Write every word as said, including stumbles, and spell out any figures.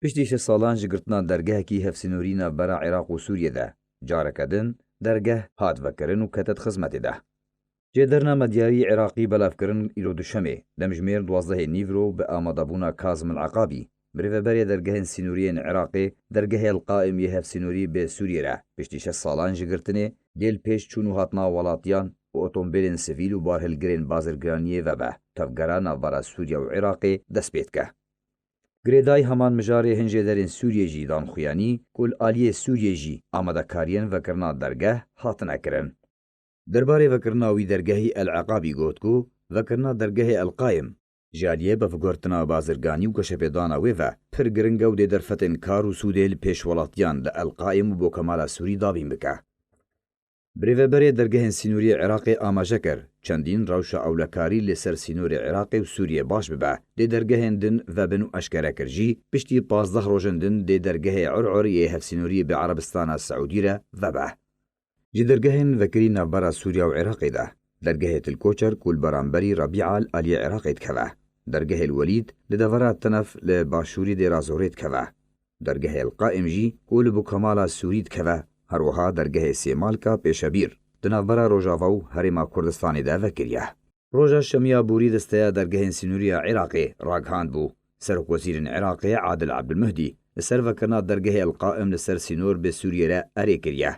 Piştî şeş salan ji girtina dergehekî hevsînorî navbera Iraq û Sûriyê de, careke din dergeh hat vekirin û kete di xizmetê de. Jêderna medyarî Iraqî belavkirin îro duşemê, demjimêr duwazdehê nîvro bi amadebûna Kazim El Eqabî, birêveberê dergehên sînorî yên Iraqê, dergehê El Qaim yê hevsînorî bi Sûriyê re, piştî şeş salan ji girtinê, dê li pêş çûn û hatina welatiyan û otombêlên sivîl û barhilgirên bazirgiraniyê vebe, tevgera navbera Sûriye û Iraqê dest pê dike. Girêdayî heman mijarê hin jêderên Sûriyê jî dan xuyanî ku li aliyê Sûriyê jî amadekariyên vekirina dergeh hatine kirin. Derbarê vekirina wî dergehî El Eqabî got ku vekirina dergehê El Qaim ji aliyê bevguhertina bazirganî û geşepêdana wê ve pir giring e û dê derfetên kar û sûdê li pêş welatiyan li El Qaim û Bokemala Sûrî dabîn bike. Birêveberê dergehên sînorî yê Iraqê amaje kir, çendîn rewşa ewlekarî li ser sînorê Iraqê û Sûriyê baş bibe, dê dergehên din vebin û eşkere kir jî, piştî pazdeh rojên din dê dergehê Ur'ur yê hevsînorî bi Erebistana Seûdî re vebe. Ji dergehên vekirî navbera Sûriya û Iraqê de, dergehê Til Koçer ku li beramberî Rebîa li aliyê Iraqê dikeve, dergehê El Welîd li devera Tenef li başûrî Dêra Zorê dikeve, dergehê El Qaim jî ku li Bûkemala Sûrî dikeve, her wiha dergehê Sêmalka Pêşebîr di navbera Rojava û Herêma Kurdistanê de vekiriye. Roja Şemiya borî desteya dergehên sînorî ya Iraqê ragihandbû. Serokwezîrên Iraqê Adil Abdulmehdi li ser vekirina dergehê El Qaim li ser sînor bi Sûriyê re erê kiriye.